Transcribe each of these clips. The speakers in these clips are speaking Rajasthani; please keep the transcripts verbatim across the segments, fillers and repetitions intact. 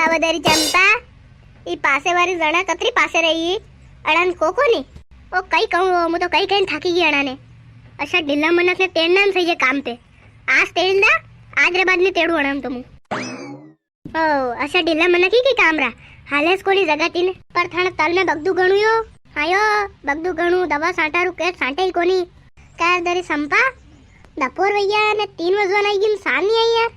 अब दरी चंपा, ई पासे वाली जणा कतरी पासे रही, अड़न को को नी। ओ कई कहूँ, ओ, मु तो कई कई थाकी गई अड़ा ने। अच्छा ढीला मनक ने तेड़ना में सही है काम पे। आज तेड़ दा, आज रे बाद में तेड़ू अड़ा तो मु। ओ, अच्छा ढीला मनक ही के काम रा। हालेस कोनी जगह तीन, पर थाने तल में बगदू घणू यो। हायो, बगदू घणू, दवा सांटा रू के सांटे ही कोनी। कर दरी संपा, दपोर वैया ने तीन बजवा ना गिन सा नी आई यार।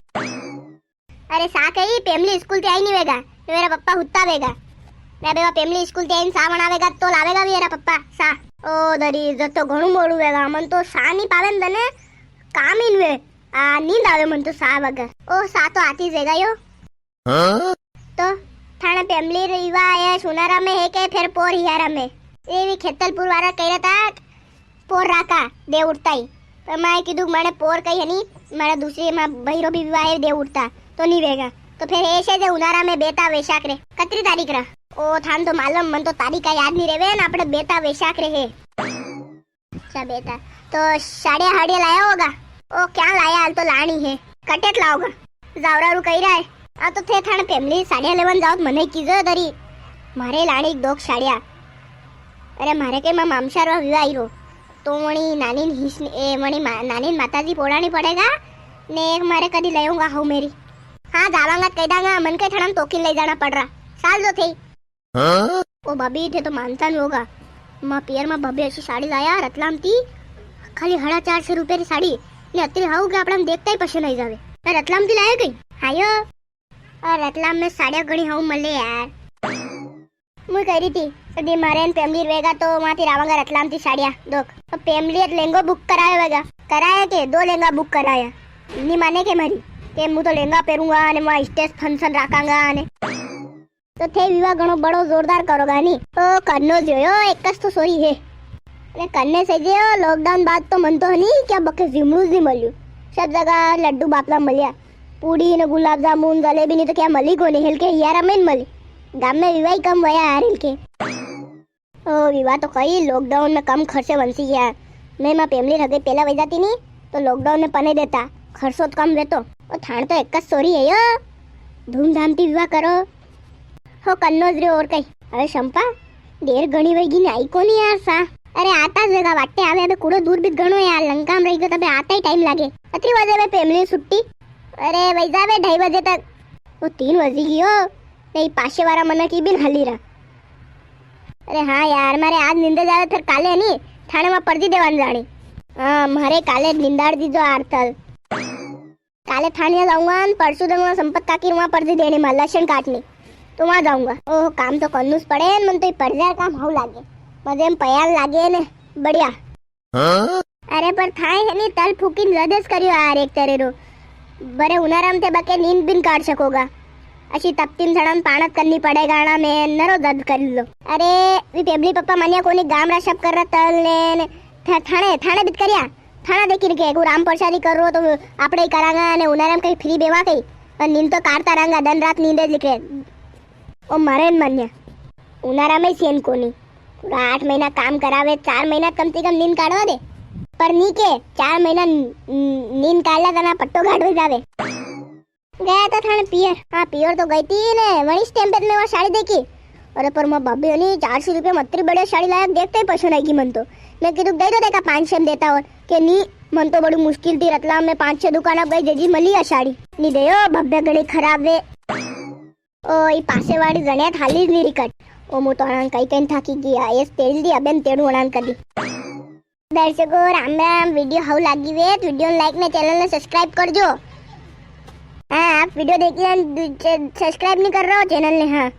अरे सा कही, पेमली स्कूल ते आई नी वेगा, तो मेरा पप्पा हुत्ता वेगा। मैं बेवा पेमली स्कूल ते आईन सा बनावेगा तो लावेगा भी मेरा पप्पा सा। ओ दरी, जब तो घणू मोड़ू वेगा, मन तो सा नी पावे न तने, काम ही नी वे। आ, नींद आवे मन तो सा वगर। ओ, सा तो आती जेगा यो। हाँ? तो थाने पेमली रीवा है, सुनारा में है के फेर पोर हियारा में? ये भी खेतलपुर वाला कह रहा था, पोर राखा, दे उठता ही। पर मैं कीधु, माने पोर कही है नी, माने दूसरी माँ बहिरो भी विवाह है, दे उठता, तो नी वेगा। तो फेर ऐसे जे उनारा में बेता वैशाख रे, कतरी तारीख रा? ओ, थान तो मालूम, मन तो तारीख का याद नी रेवे ना, अपने बेता वैशाख रे है। अच्छा बेटा, तो साड़िया हाड़िया लाया होगा? ओ क्या लाया, हाल तो लानी है। कटेट लाओगा? जावरा रू कही रहा है। आ तो थे थाने पेमली साड़िया लेवन जाओ तो मने कीजो दरी। मारे लानी एक दोक साड़िया। अरे मारे के मां मामशार वा विवाह आई रो। तो वणी नानी न हिस-, ए, वणी मा-, नानी न माताजी पोड़ानी पड़ेगा। ने एक मारे कदी लेऊंगा हूँ मेरी। हाँ जावांगा कह दांगा, मन के थाना तोकिन ले जाना पड़ रहा। साल जो थे। हाँ? ओ भाभी, थे तो मानता नी होगा, माँ पियर माँ भाभी ऐसी साड़ी लाया रतलाम थी, खाली हड़ा चार सौ रुपया री साड़ी, ने अतरी हाउ के आपड़ा देखता ही पसंद आई जावे। मैं रतलाम थी लाया कई? हायो, और रतलाम में साड़िया घणी हाउ मले यार। मुई कह रही थी, कदी मारे न पेमली रहेगा तो वहां थी रावांगा रतलाम थी साड़िया दोक। तो पेमली एक लहंगो बुक कराया होगा, कराया के दो लहंगा बुक कराया, नी माने के मारी, के मु तो लहंगा पेरूंगा ने वहां स्टेज फंक्शन राखांगा ने। तो थे विवाह घणो बड़ो जोरदार करोगा नी? ओ करनो जो यो, एकस तो सोरी है। अरे करने से जे ओ लॉकडाउन बाद तो मन तो हनी क्या बके जिमणू जी मल्यू। सब जगह लड्डू बापला मल्या। पूड़ी ने गुलाब जामुन, जलेबी नी तो क्या मली कोनी, हिलके हियारा में नी मली। गाम में विवाह ही कम वया यार हिलके। ओ विवाह तो कई लॉकडाउन में कम खर्चे वंसी गया। मैं मां पेमली रगे पेला वई जाती नी तो लॉकडाउन में पने देता, खर्चो तो कम वेतो। ओ थान तो एकस सोरी है यो, धूमधाम थी विवाह करो। हो कन्नोज रे और कई। अरे शंपा, देर घणी वई गी ने आई कोनी यार सा। अरे आता ज वेगा वाटे आवे, अबे कुड़ो दूर भी घणो है यार, लंका में रही गयो तबे आता ही टाइम लागे। अतरी बजे में पेमली छुट्टी? अरे वई जावे ढाई बजे तक। वो तीन बजी गयो, नहीं पाछे वाला मन की बिन हली रहा। अरे हाँ यार, मारे आज नींद जावे फिर काले नी थाने वहां पर्दी देवान जानी। हाँ, मारे काले निंदाड़ दीजो आरतल। काले थानिया जाऊंगा न परसों दिन वहां संपत काकी वहां पर्दी देने में लसण काटनी, तो वहां जाऊंगा। ओह, काम तो करनू स पड़े न, मन तो ये पर्दा काम हाउ लागे, मजे में पयाल लागे ने बढ़िया। हाँ? अरे पर थाए है नी तल फूकिन जदेस करियो यार एक तरे रो। बरे उनारा में थे बके नींद बिन काट सकोगा। अशी तपतीन सड़न पाणत करनी पड़ेगा ना, मैं नरो दर्द कर लो। अरे वी पेबली पप्पा मानिया कोनी, गाम रा सब कर रहा तल ने, ने था-, थाने, थाने बित करिया। थाना देखी ने के, राम प्रसादी कर रो तो आपड़े ही करांगा ने उनारा में कई फ्री बेवा कई। पर नींद तो काटता रांगा, दिन रात नींद लिखे। ओ मारे न मान्या, उनारा में सेन कोनी। पूरा आठ महीना काम करावे, चार महीना कम से कम नींद काटवा दे। पर नी के, चार महीना न-, न-, नींद काटला तना पट्टो घाट हो जावे। गया था थाने पियर। हाँ, पियर तो गई थी ने, वणी स्टैम्प पे मैं वहाँ साड़ी देखी। अरे, पर माँ भाभी होनी चार सौ रुपया में अतरी बढ़िया साड़ी लाया, देखते ही पसंद आई गई मन तो। मैं कीधु, "दे दो देखा, पाँच सौ में देता और।" के, "नी, मन तो बड़ी मुश्किल थी, रतलाम में पाँच छह दुकान अब गई, जजी मली आ साड़ी।" नी दे, ओ, भाभी घणी खराब वे। ओ, ई पासे वाली जने थाली नी रिकट। ओ, मु तो अणान कई कई थाकी गया, एस तेल दी, अबेन तेड़ू अणान कर दी। दर्शकों, राम राम। वीडियो हाउ लागी वे तो वीडियो ने लाइक ने चैनल ने सब्सक्राइब कर जो। हाँ, आप वीडियो देख लिया, सब्सक्राइब नी कर रहा हो चैनल ने। हाँ,